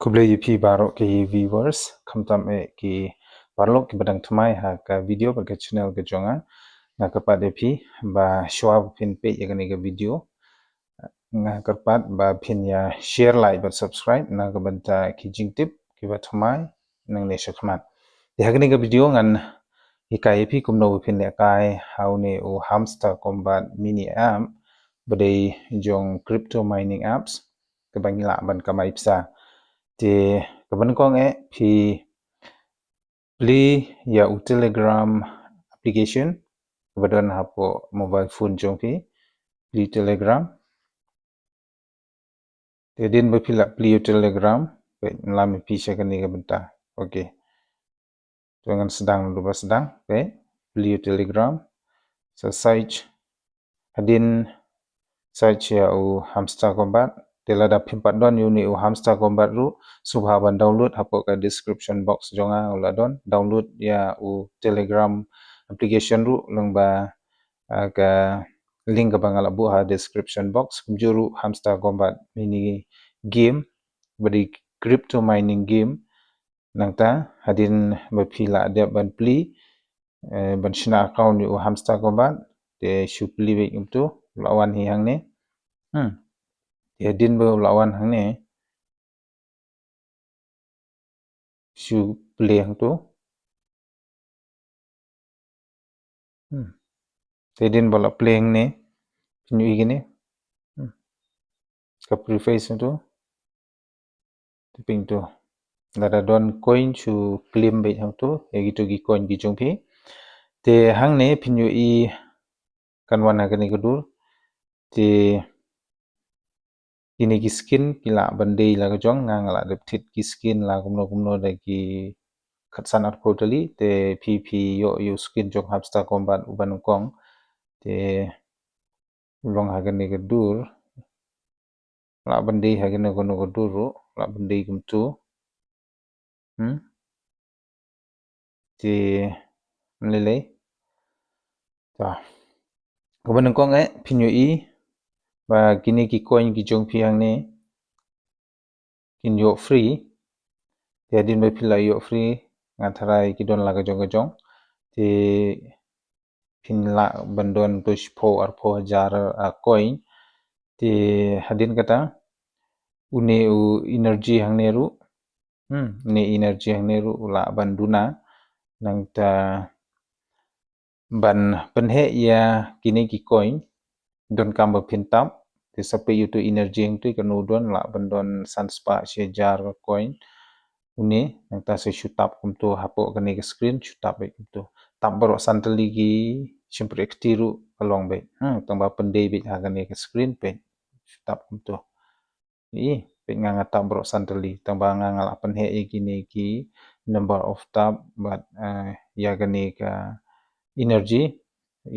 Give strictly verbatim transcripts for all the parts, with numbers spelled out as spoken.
Khublei ïa phi baroh ki viewers, khamtam eh ki paralok kiba dang thymmai ha ka video bad ka channel ka jong nga. Nga kyrpad ïa phi ba shuwa ba phin peit ïa kane ka video, nga kyrpad ba phin ïa share, like bad subscribe na ka bynta ki jingtip kiba thymmai nangne shakhmat. Te ha kane ka video ngan hikai ïa phi kumno ba phin lehkai ha une u Hamster Kombat Mini app ba dei jong crypto mining apps kaba ngi lah ban kamai pisa. Te kaba nyngkong eh phi plie ïa u Telegram application kaba don hapoh mobile phone jong phi. Plie Telegram. Te hadien ba phi la plie u Telegram, peit, ym lam ïa phi sha kane ka bynta. Okay. To ngan sdang, naduh ba sdang, peit, plie u Telegram. Sa search, hadien search ïa u Hamster Kombat. Te lada phim pat don ïa une u Hamster Kombat ruh, sngewbha ban download, hapoh ka description box jong nga u la don. Download ïa u Telegram application ruh lyngba, ah, ka link kaba nga la buh ha description box. Kumjuh ruh Hamster Kombat Mini game ba dei crypto mining game. Nangta hadien ba phi la dep ban plie, eh, ban shna account ïa u Hamster Kombat, te shu plie beit kumto, u la wan hi hangne. Hmm. Te hadien ba u la wan hangne, shu plie hangto. Hmm. Te hadien ba la plie hangne, phin ïohi kine. Hmm. Ka preface hangto. Te peit to. Lada don coin shu claim beit hangto ïa kito ki coin ki jong phi. Te hangne phin ïohi kan wan ha kane ka dur. Te kine ki skin ki lah ban dei la ka jong, nga nga lah dep thied ki skin la kumno kumno da ki khatsan arphew tylli. Te phi phi ïoh ïa u skin jong Hamster Kombat uba nyngkong. Te u long ha kane ka dur. Lah ban dei ha kane kano ka dur ruh, lah ban dei kumto. Hmm. Te ym lei lei. Ta. Kaba nyngkong eh phin ïohi ba kine ki coin ki jong phi hangne kin ïoh free. Te hadien ba phi la ïoh free, nga tharai ki don la ka jong ka jong. Te phin lah ban don to shiphew arphew hajar, ah, coin. Te hadien kata une u energy hangne ruh. Hmm, une energy hangne ruh u lah ban duna. Nangta ban pynheh ïa kine ki coin, donkam ba phin tap. Te sa peit ïa uto u energy hangto kano don, lah ban don san spah shi hajar coin. Une, nangta sa shu tap kumto hapoh kane ka screen, shu tap beit kumto. Tap baroh san tylli ki shympriahkti ruh ka long beit. Hmm, tang ba pyndei beit ha kane ka screen, peit, shu tap kumto. Ï, peit, nga nga tap baroh san tylli, tang ba nga nga lah pynheh ïa kine ki number of tap bad, eh, ïa kane ka energy.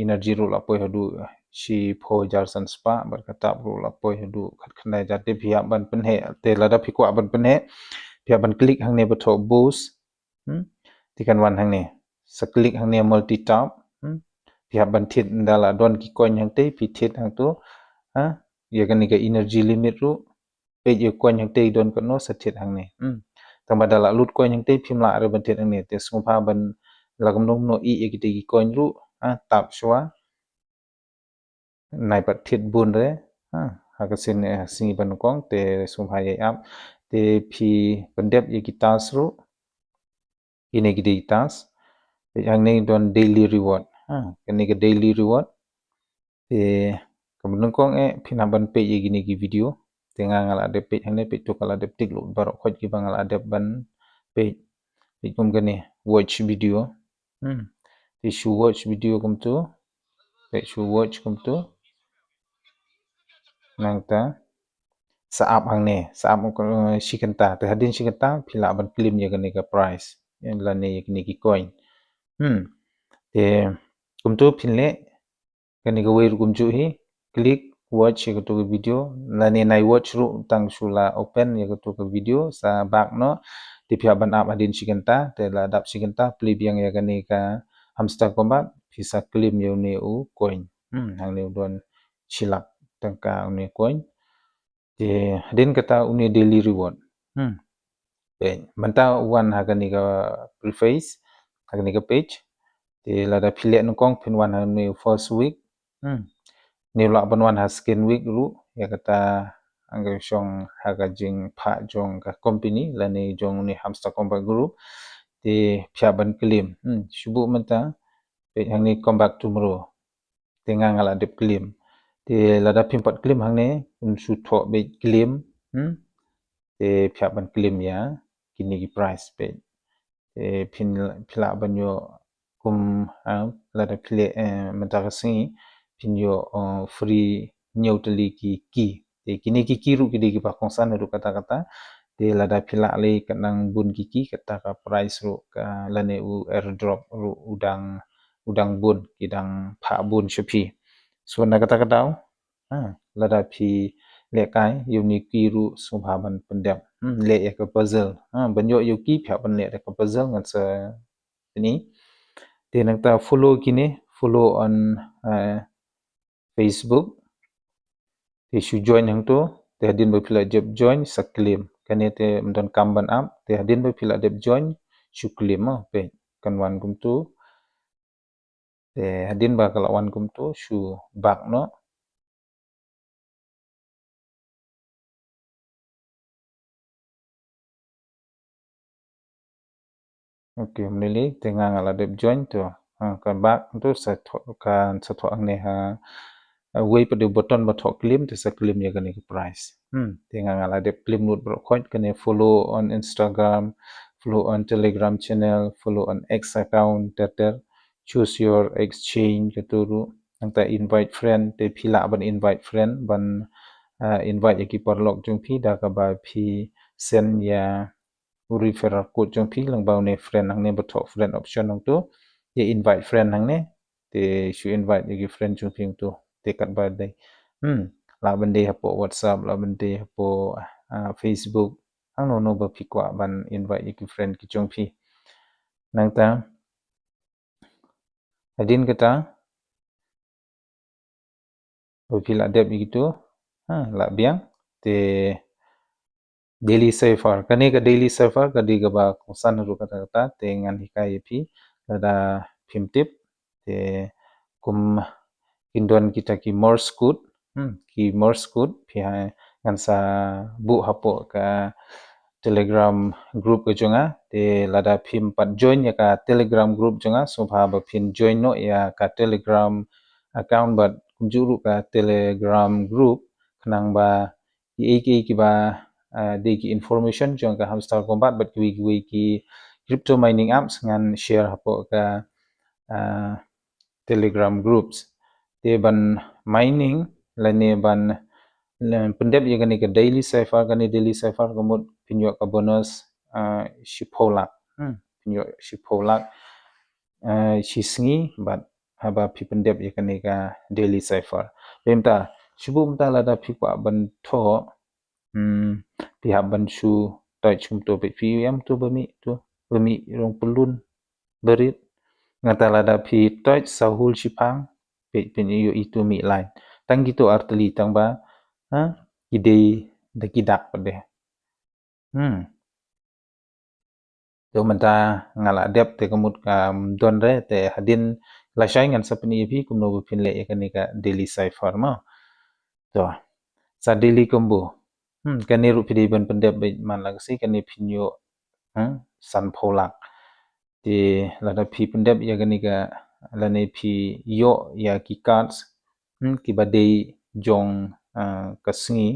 Energy ruh la poi haduh, eh, shiphew hajar san spah, bad ka tap ruh la poi haduh khatkhyndai hajar. Te phi hap ban pynheh, te lada phi kwah ban pynheh, phi hap ban click hangne ba thoh boost. Hmm? Te kan wan hangne. Sa click hangne multi tap. Hmm? Phi hap ban thied, ynda la don ki coin hangtei, phi thied hangto. Ha? Ïa kane ka energy limit ruh. Peit ïa coin hangtei don katno, sa thied hangne. Hmm. Tang ba da la lut coin hangtei, phim lah re ban thied hangne. Te sngewbha ban, la kumno kumno ïa kite ki coin ruh. Ha? Tap shuwa. Nai pat thied bun re. Ha, ha ka sngi, eh, sngi ba nyngkong te sngewbha ïa ap. Te phi pyndep ïa ki task ruh. Kine ki dei ki task. Te hangne don daily reward. Ha, kane ka daily reward. Te kaba nyngkong eh phin hap ban peit ïa kine ki video. Te nga nga la dep peit hangne, peit to, ka la dep tick lut baroh khoit kiba nga la dep ban peit. Peit kum kane, watch video. Hmm. Te shu watch video kumto. Peit, shu watch kumto. Nangta sa ap hangne, sa ap, eh, shi kynta. Te hadien shi kynta phi lah ban claim ïa kane ka prize, ïa lane ïa kine ki coin. Hmm. Te kumto phin leh. Kane kawei ruh kumjuh hi, click watch ïa kato ka video, lane nai watch ruh tang shu la open ïa kato ka video, sa back noh. Te phi hap ban ap hadien shi kynta, te la dap shi kynta, plie biang ïa kane ka Hamster Kombat, phi sa claim ïa une u coin. Hmm, hangne u don shi lak tyngka une coin. Te hadien kata une daily reward. Hmm. Peit, mynta wan ha kane ka preface, ha kane ka page. Te lada phi leh nyngkong phin wan ha ne first wick. Hmm. Ne lah ban wan ha second wick ruh, ïa kata nga shong ha ka jingphah jong ka company lane jong ne Hamster Combat Group. Te phi hap ban claim. Hmm. Shu buh mynta, peit hangne come back tomorrow. Te nga nga la dep claim. Te lada phim pat claim hangne, phin shu thoh beit claim. Hmm. Te phi hap ban claim ïa kine ki prize beit. Te phin, phi lah ban ïoh kum, ah, lada phi leh, eh, mynta ka sngi, phin ïoh, eh, free hynñiew tylli ki key. Te kine ki key ruh ki dei kiba kongsan ruh katta katta. Te lada phi lah leh kat nang bun ki key, kata ka prize ruh ka lane u airdrop ruh u dang, u dang bun, ki dang phah bun sha phi. So na kata ka daw, ha, lada phi lehkai ïa une u key ruh sngewbha ban pyndep. Hmm, leh ïa ka puzzle. Ha, ban ïoh ïa u key phi hap ban leh ïa ka puzzle ngan sa pyni. Te nangta follow kine, follow on, eh, Facebook. Te shu join hangto, te hadien ba phi la dep join sa claim. Kane te ym don kam ban ap, te hadien ba phi la dep join shu claim mo, peit kan wan kumto. Te hadien ba ka la wan kumto shu back noh. Okay, mynne lei te nga nga la dep join to. Ha, ka back to sa thoh, kan sa thoh hangne ha, ha, wei pat u button ba thoh claim te sa claim ïa kane ka prize. Hmm, te nga nga la dep claim lut baroh khoit, kane follow on Instagram, follow on Telegram channel, follow on X account, ter ter. Choose your exchange, kato ruh. Nangta invite friend, te phi lah ban invite friend, ban, ah, invite ïa ki paralok jong phi da kaba phi send ïa u referral code jong phi lyngba une friend hangne ba thoh friend option hangto. Te invite friend hangne, te shu invite ïa ki friend jong phi hangto. Te katba dei. Hmm, lah ban dei hapoh WhatsApp, lah ban dei hapoh, ah, Facebook. Hangno no ba phi kwah ban invite ïa ki friend ki jong phi. Nangta hadien kata ba phi la dep ïa kito, ha, la biang, te Daily Cipher. Kane ka Daily Cipher ka dei kaba kongsan ruh katta katta, te ngan hikai ïa phi lada phim tip, te kum kin don kita ki Morse code, hmm, ki Morse code, phi ha, ngan sa buh hapoh ka Telegram group ka jong nga, te lada phim pat join ïa ka Telegram group jong nga, sngewbha ba phin join noh ïa ka Telegram account bad kumjuh ruh ka Telegram group, khnang ba kiei kiei kiba, ah, dei ki information jong ka Hamster Combat bad kiwei kiwei ki crypto mining apps ngan share hapoh ka, ah, Telegram groups. Te ban mining lane ban, lane pyndep ïa kane ka Daily Cipher, kane Daily Cipher ka mut phin ïoh ka bonus, ah, shiphew lak. Hmm, phin ïoh shiphew lak, ah, shi sngi bad haba phi pyndep ïa kane ka Daily Cipher. Te mynta, shu buh mynta lada phi kwah ban thoh, hmm, phi hap ban shu touch kumto, peit phi ïoh ïa kumto ba mih to, ba mih rong pyllun barit. Nangta lada phi touch sa hul shiphang, peit phin ïoh ïa kito mih line. Tang kito artylli tang ba, ha, ki dei da ki dak pat de. Hmm. To mynta nga la dep te ka mut kam don re, te hadien lashai ngan sa pyni ïa phi kumno ba phin leh ïa kane ka Daily Cipher mo. To, sa Daily Combo. Hmm, kane ruh phi dei ban pyndep beit man la ka sngi, kane phin ïoh, hmm, sanphew lak. Te lada phi pyndep ïa kane ka, lane phi ïoh ïa ki cards, hmm, kiba dei jong, ah, ka sngi,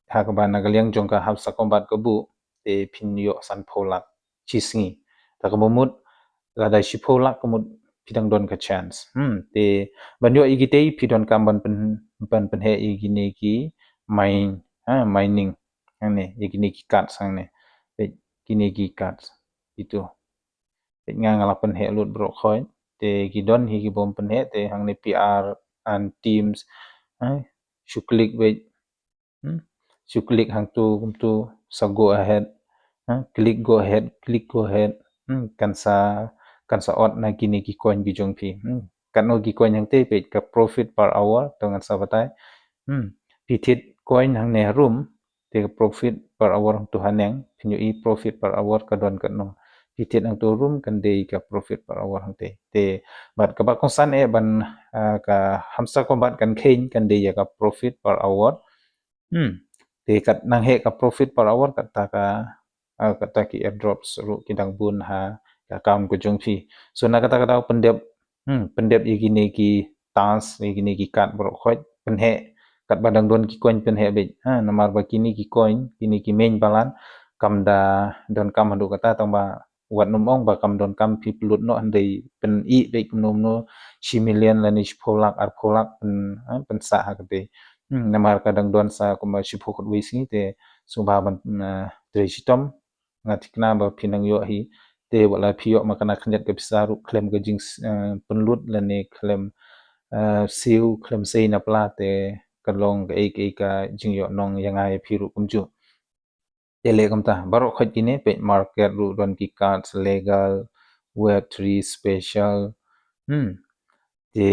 ha kaba na ka liang jong ka Hamster Combat ka buh, te phin ïoh sanphew lak shi sngi. Ta kaba mut lada shiphew lak ka mut phi dang don ka chance. Hmm, te ban ïoh ïa kitei phi donkam ban pyn, ban pynheh ïa kine ki mine, ha, mining. Hangne, ïa kine ki cards hangne. Peit kine ki cards. Ito. Peit nga nga la pynheh lut baroh khoit. Te ki don hi ki bym pynheh, te hangne P R and teams. Ha, shu click beit. Hmm? Shu click hangto kumto sa go ahead. Ha? Click go ahead, click go ahead. Hmm? Kan sa, kan sa ot na kine ki coin ki jong phi. Hmm? Katno ki coin hangtei, peit ka profit per hour, to ngan sa batai. Hmm? Phi thied coin hangne harum, Te ka profit per hour hangtu haneng, phin ïohi profit per hour ka don katno. Phi thied hangtu ruh kan dei ka profit per hour hangtei. Te bad kaba kongsan eh ban, ah, ka hamsa kumba kan kheiñ kan dei ïa ka profit per hour. Hmm. Te kat nang heh ka profit per hour kata ka, ah, kata ki airdrops ruh ki dang bun ha ka account ka jong phi. So na kata ka daw pyndep, hmm, pyndep ïa kine ki task, ïa kine ki card baroh khoit, pynheh, katba dang don ki coin pynheh beit. Ha, namar ba kine ki coin, kine ki main balance, kam da donkam haduh kata tang ba wat nym ong ba kam donkam phi pynlut noh, hynrei pynïoh beit kumno kumno shi million lane shiphew lak, arphew lak pyn, ha, pynsah ha katei. Hmm, namar ka dang don sa kumba shiphew khatwei sngi te sngewbha ban, ah, trei shitom. Nga thikna ba phi nang ïoh hi. Te wat la phi ïoh ma kane khyndiat ka pisa ruh khlem ka jing, eh, pynlut lane khlem, eh, siew khlem sei na pla te ka long kaei kaei ka jingïohnong ïa nga ïa phi ruh kumjuh. Te leh kumta baroh khoit kine peit market ruh don ki cards legal, web three special. Hmm. Te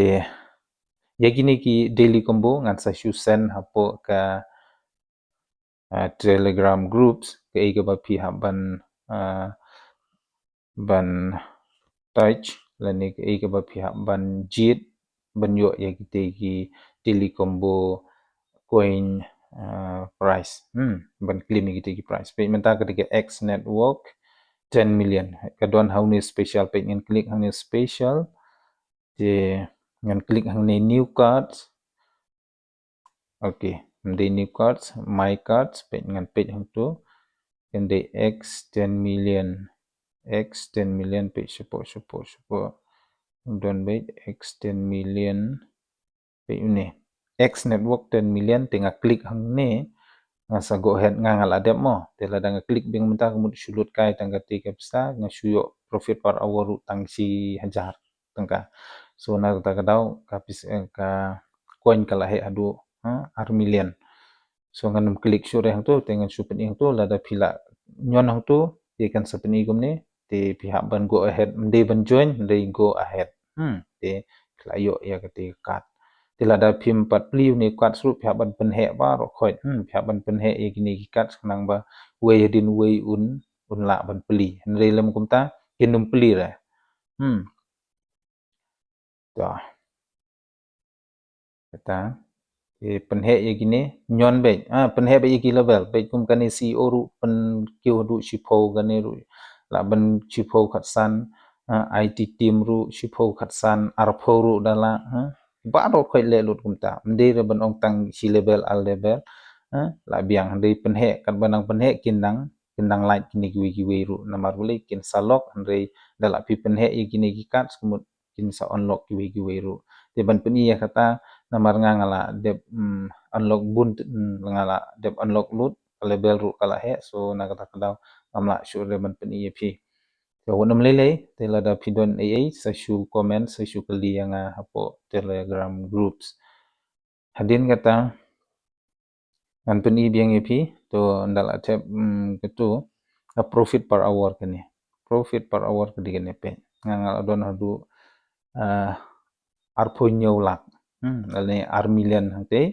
ïa kine ki daily combo ngan sa shu send hapoh ka, ah, Telegram groups, kaei kaba phi hap ban, ah, ban touch lane kaei kaba phi hap ban jied ban ïoh ïa kitei ki daily combo coin, ah, price. Hmm, ban claim ïa kitei ki price. Peit mynta ka dei ka X Network ten million. Ka don hangne special, peit ngan click hangne special. Te ngan click hangne new cards. Okay, ym dei new cards, my cards, peit ngan peit hangtu. Kan dei X ten million, X ten million, peit shapoh, shapoh, shapoh. Don beit X ten million, peit une. X Network ten million, te nga click hangne, nga sa go ahead, nga nga la dep mo. Te lada nga click biang mynta ka mut shu lut kai tang katei ka pisa, nga shu ïoh profit per hour ruh tang shi hajar tyngka. So na kata ka daw ka pis, eh, ka coin ka la heh haduh, ha, ar million. So ngan ym click shuh re hangtu, te ngan shu pyni hangtu, lada phi la ñion hangtu te kan sa pyni kumne. Te phi hap ban go ahead, ym dei ban join, ym dei go ahead. Hmm, te phi la ïoh ïa katei ka card. Te lada phim pat plie une u card ruh phi hap ban pynheh baroh khoit. Hmm, phi hap ban pynheh ïa kine ki card khnang ba wei hadien wei un, un lah ban plie. Hynrei lym kumta kin ym plie re. Hmm. To. Kata. Te pynheh ïa kine, ñion beit. Ah, pynheh beit ïa ki level. Beit kum kane C E O ruh pynkiew haduh shiphew, kane ruh lah ban shiphew khatsan. Ah, I T team ruh shiphew khatsan, arphew ruh da lah, ha. Baroh khoit leh lut kumta. Ym dei re ban ong tang shi level, ar level. Ha, lah biang, hynrei pynheh, katba nang pynheh kin nang, kin nang lait kine kiwei kiwei ruh. Namar balei kin sa lock, hynrei da lah phi pynheh ïa kine ki card ka mut kin sa unlock kiwei kiwei ruh. Te ban pyni ïa kata namar nga nga la dep, mm, unlock bun, mm, nga la dep unlock lut, ka level ruh ka la heh, so na kata ka daw ngam lah shuh re ban pyni ïa phi. Te wat nym lei lei, te lada phi don ei ei sa shu comment, sa shu kylli ïa nga hapoh Telegram groups. Hadien kata ngan pyni biang ïa phi, to ynda la thep, mm, katu, a profit per hour kane. Profit per hour ka dei kane peit. Nga nga la don haduh, ah, arphew hynñiew lak. Hmm, lane ar million hangtei.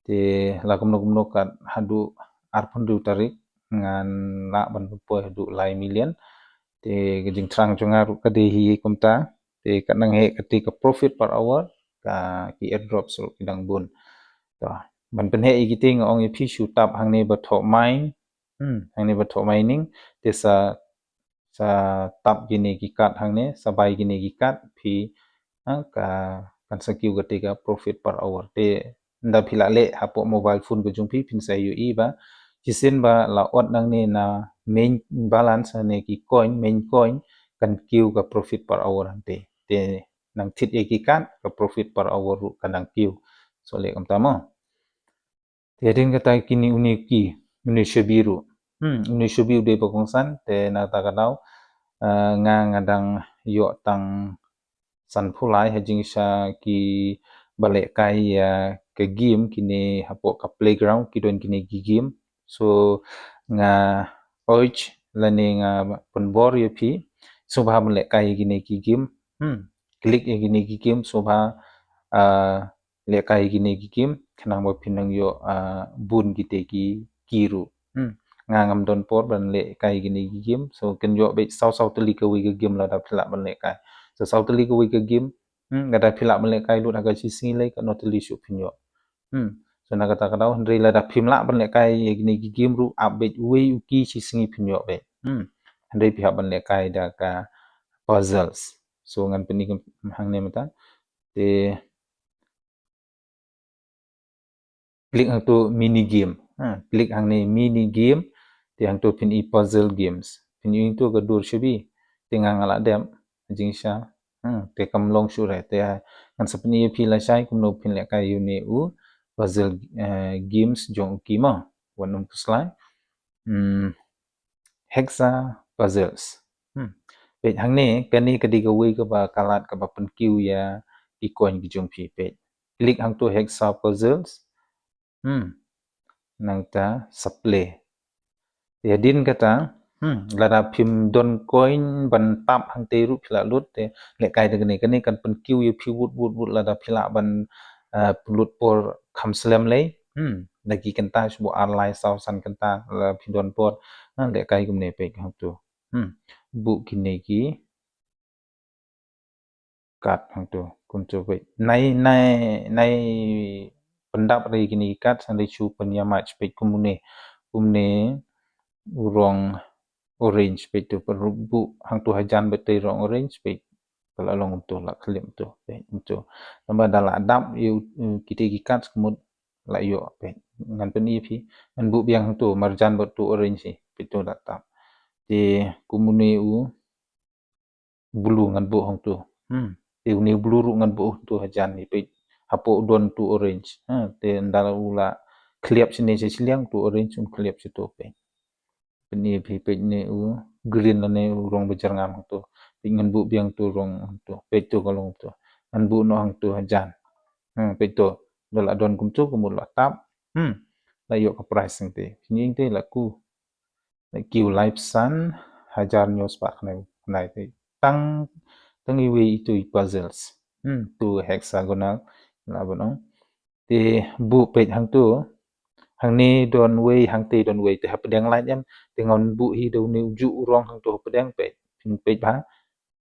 Te la kumno kumno kat haduh arphew hynriew tarik ngan lah ban pynpoi haduh lai million. Te ka jingthrang jong nga ruh ka dei hi kumta. Te ka nang heh katei ka profit per hour, ka ki airdrops ruh ki dang bun. To, ban pynheh ïa kitei nga ong ïa phi shu tap hangne ba thoh mine. Hmm, hangne ba thoh mining. Te sa, sa tap kine ki card hangne, sa bai kine ki card, phi, ha, ka, kan sa kiew katei ka profit per hour. Te ynda phi la leh hapoh mobile phone ka jong phi, phin sa ïohi ba shisien ba la ot nangne na main balance, ne ki coin, main coin, kan kiew ka profit per hour hangtei. Te nang thied ïa ki card, ka profit per hour ruh kan nang kiew. So leh kumta mo. Te hadien kata kine une u ki, une u shabi ruh. Hmm, une u shabi u dei ba kongsan, te na kata ka daw, eh, nga nga dang ïoh tang sanphew lai ha jingshisha kiba lehkai ïa ka game, kine hapoh ka playground ki don kine ki game. So nga urge lane nga pynbor ïa phi, sngewbha ban lehkai ïa kine ki game. Hmm, click ïa kine ki game, sngewbha, ah, lehkai ïa kine ki game khnang ba phin nang ïoh, ah, bun kitei ki, key ruh. Hmm. Nga ngam don por ban lehkai kine ki game. So, phin ïoh beit saw saw tylli kawei ka game lada phi lah ban lehkai. So, saw tylli kawei ka game. Hmm. Lada phi lah ban lehkai lut ha ka shi sngi lei, katno tylli shuh phin ïoh. Hmm. So, na kata ka daw, hynrei lada phim lah ban lehkai ïa kine ki game ruh, ap beit uwei u key, shi sngi phin ïoh beit. Hmm. Hynrei phi hap ban lehkai da ka puzzles. So, ngan pyni hangne mynta. Te click hangto mini game. Ha, click hangne mini game. Te hangto phin i puzzle games. Phin i hangto ka dur shabi. Te nga nga la dep jingshisha. Hmm, te kam long shuh re. Te ngan sa pyni ïa phi lashai kumno phin lehkai ïa une u puzzle, eh, games jong u key mo. Wan ym pyrshah. Hmm, hexa puzzles. Hmm. Peit hangne, kane ka dei kawei kaba ka lad kaba pynkiew ïa ki coin ki jong phi, peit. Click hangto hexa puzzles. Hmm. Nangta sa play. Te hadien kata, hmm, lada phim don coin ban tap hangtei ruh phi lah lut, te lehkai da kane, kane kan pynkiew ïa phi wut wut wut lada phi lah ban, eh, pynlut por kham slem lei. Hmm, da ki kynta shu buh ar lai saw san kynta lada phi don por. Ha, lehkai kumne, peit hangto. Hmm, buh kine ki card hangto, kumto peit. Nai, nai, nai pyndap re kine ki card, hynrei shu pynïaid match, peit, kumne, kumne u rong orange, peit to, pynbuh hangto hajan bad tei rong orange, peit. Ka la long kumto, la khyllem to, peit, kumto. Namar da la dap ïa u, u, kitei ki card kumut la ïoh, peit. Ngan pyni ïa phi, ngan buh biang hangto marjan bad to orange hi, peit to, la tap. Te kumne u blue ngan buh hangto. Hmm. Te une u blue ruh ngan buh hangto hajan hi, peit. Hapoh don to orange. Ha, te ynda u la khlem shane sha shiliang, to orange un khlem shato, peit. Peit ne phi, peit ne u green lane u rong ba jyrngam hangto. Peit, ngan buh biang to rong hangto. Peit to ka long to. Ngan buh noh hangto hajan. Hmm, peit to. Ynda la don kumto, kumut la tap. Hmm. La ïoh ka prize hangtei. Phin ïeng te la kiew. La kiew laiphew san hajar hynñiew spah khyndai, khyndai te. Tang, tang iwei itu i puzzles. Hmm, to hexagonal. La ban ong. Te buh, peit hangto. Hangne don wei, hangtei don wei. Te hapdeng lait em. Te ngan buh hi da une ujuh u rong hangto hapdeng, peit. Phin peit bha.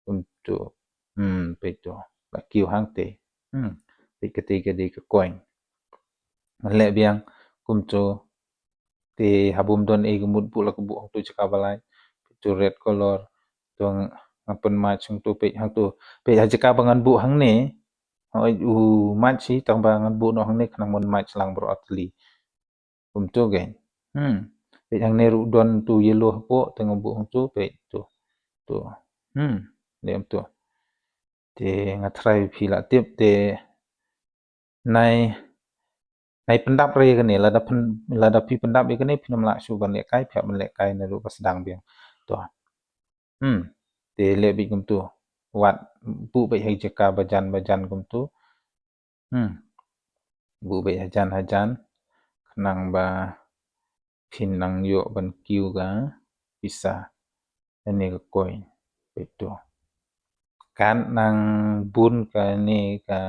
Kumto. Hmm, peit to. La kiew hangtei. Hmm. Peit, katei ka dei ka coin. Ngan leh biang kumto. Te haba ym don ei ka mut buh, la ka buh hangto jaka ba lait. Peit to, red color. To nga pyn match hangto, peit hangto. Peit ha jaka ba ngan buh hangne. Hooid, u match hi, tang ba ngan buh noh hangne khnang ban match lang baroh ar tylli. Kumto kein. Hmm. Peit hangne ruh don to yellow hapoh, te nga buh hangto, peit to. To. Hmm. Leh kumto. Te nga try phi la tip, te nai, nai pyndap re ïa kane, lada pyn, lada phi pyndap ïa kane, phin ym lah shuh ban lehkai, phi hap ban lehkai naduh ba sdang biang. To. Hmm. Te leh beit kumto. Wat buh beit ha jaka bajan bajan kumto. Hmm. Buh beit hajan hajan. Khnang ba phin nang ïoh ban kiew ka pisa. Kane ka coin. Peit to. Kan nang bun kane ka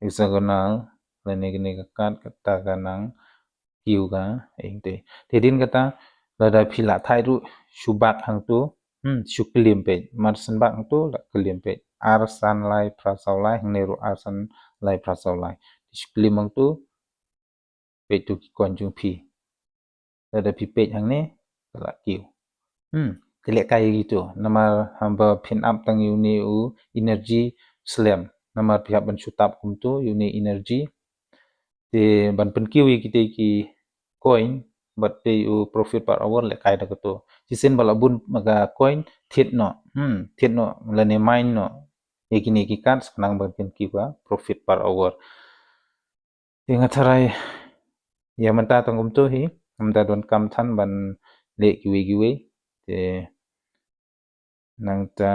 hexagonal, lane kane ka card, kata ka nang kiew ka, ing te. Te hadien kata, lada phi la thait ruh, shu back hangto, hmm, shu klim peit. Mar shen back hangto, la klim peit. Ar san lai phra saw lai, hangne ruh ar san lai phra saw lai. Shu klim hangto, peit to ki coin jong phi. Lada phi peit hangne, ka la kiew. Hmm, te lehkai ïa kito. Namar haba phin ap tang ïa une u energy slem. Namar phi hap ban shu tap kumto ïa une energy. Te ban pynkiew ïa kitei ki coin bad te u profit per hour, lehkai da kato. Shisien ba la bun ma ka coin, thied noh. Hmm, thied noh lane mine noh ïa kine ki cards khnang ban pynkiew ka profit per hour. Te nga tharai ïa mynta tang kumto hi, mynta donkam than ban leh kiwei kiwei. Te nangta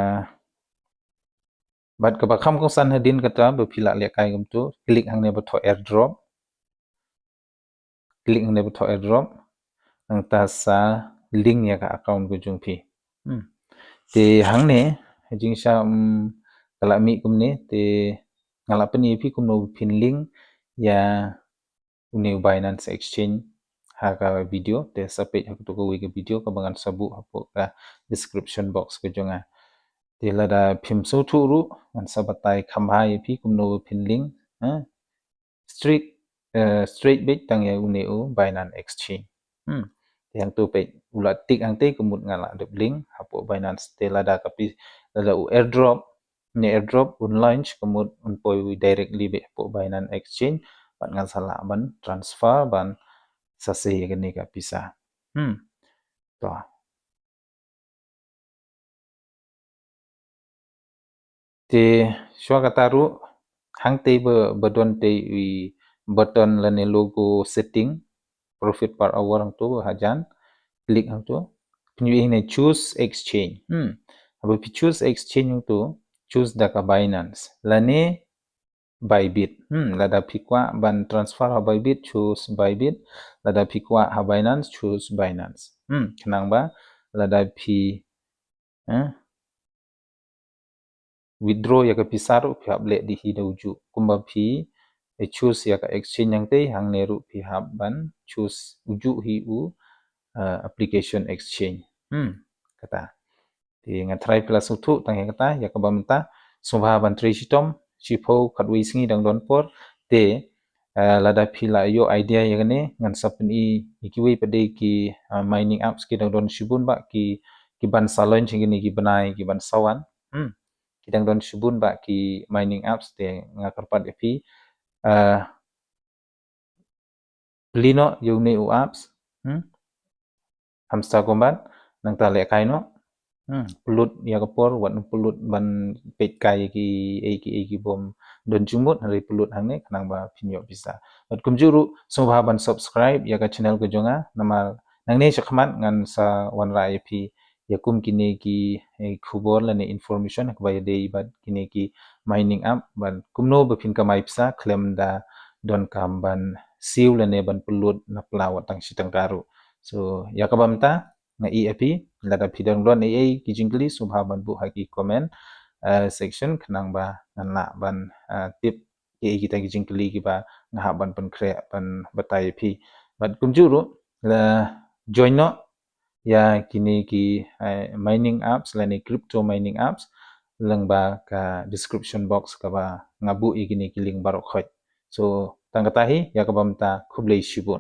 bad kaba kham kongsan hadien kata ba phi lah lehkai kumto, click hangne ba thoh airdrop. Click hangne ba thoh airdrop. Nangta sa link ïa ka account ka jong phi. Hmm. Te hangne, jingshisha, um, ka la mih kumne, te nga la pyni ïa phi kumno phin link ïa une u Binance Exchange ha ka video, te sa peit ha kato kawei ka video kaba ngan sa buh hapoh ka description box ka jong nga. Te lada phim sngewthuh ruh, ngan sa batai kham bha ïa phi kumno ba phin link, ha? Straight, eh, straight beit tang ïa une u Binance Exchange. Hmm. Te hangto peit u la tick hangtei, ka mut nga la dep link hapoh Binance. Te lada ka phi, lada u airdrop, ne airdrop un launch, ka mut un poi directly beit hapoh Binance Exchange, bad ngan sa lah ban transfer, ban sa save ïa kane ka pisa. Hmm. To. Te shuwa kata ruh, hangtei ba, ba don tei i button lane logo setting, profit per hour hangto hajan, click hangto. Phin ïohi ne choose exchange. Hmm. Haba phi choose exchange hangto, choose da ka Binance lane Bybit. Hmm, lada phi kwah ban transfer ha Bybit, choose Bybit. Lada phi kwah ha Binance, choose Binance. Hmm, khnang ba lada phi, eh, withdraw ïa ka pisa ruh phi hap leh dih hi da ujuh. Kumba phi, eh, choose ïa ka exchange hangtei, hangne ruh phi hap ban choose ujuh hi u, eh, application exchange. Hmm, kata. Te nga tharai phi la sngewthuh tang ïa kata, ïa kaba mynta sngewbha ban trei shitom, shiphew khatwei sngi dang don por. Te, eh, lada phi la ïoh idea ïa kane, ngan sa pyni ïa kiwei pat de ki, eh, mining apps ki dang don shibun bah ki, ki ban sa launch ïa kine ki bnai ki ban sa wan. Hmm. Ki dang don shibun bah ki mining apps, te nga kyrpad ïa phi, eh, plie noh ïa une u apps. Hmm. Hamster Kombat, nangta lehkai noh. Hmm, pynlut ïa ka por, wat pynlut ban peit kai kiei kiei ki bym don jingmut, hynrei pynlut hangne khnang ba phin ïoh pisa. Bad kumjuh ruh sngewbha ban subscribe ïa ka channel ka jong nga, namar nangne shakhmat ngan sa wanrah ïa phi ïa kum kine ki, eh, khubor lane information ha kaba ïadei bad kine ki mining app, bad kumno ba phin kamai pisa khlem da donkam ban siew lane ban pynlut na pla wat tang shi tyngka ruh. So ïa kaba mynta nga ïa phi, lada phi dang don ei ei ki jingkylli, sngewbha ban buh ha ki comment, eh, section, khnang ba ngan lah ban, eh, tip kiei kita ki jingkylli kiba nga hap ban pynkhreh ban batai ïa phi. Bad kumjuh ruh, la join noh ïa kine ki, eh, mining apps lane crypto mining apps lyngba ka description box kaba nga buh ïa kine ki link baroh khoit. So tang kata hi, ïa kaba mynta khublei shibun.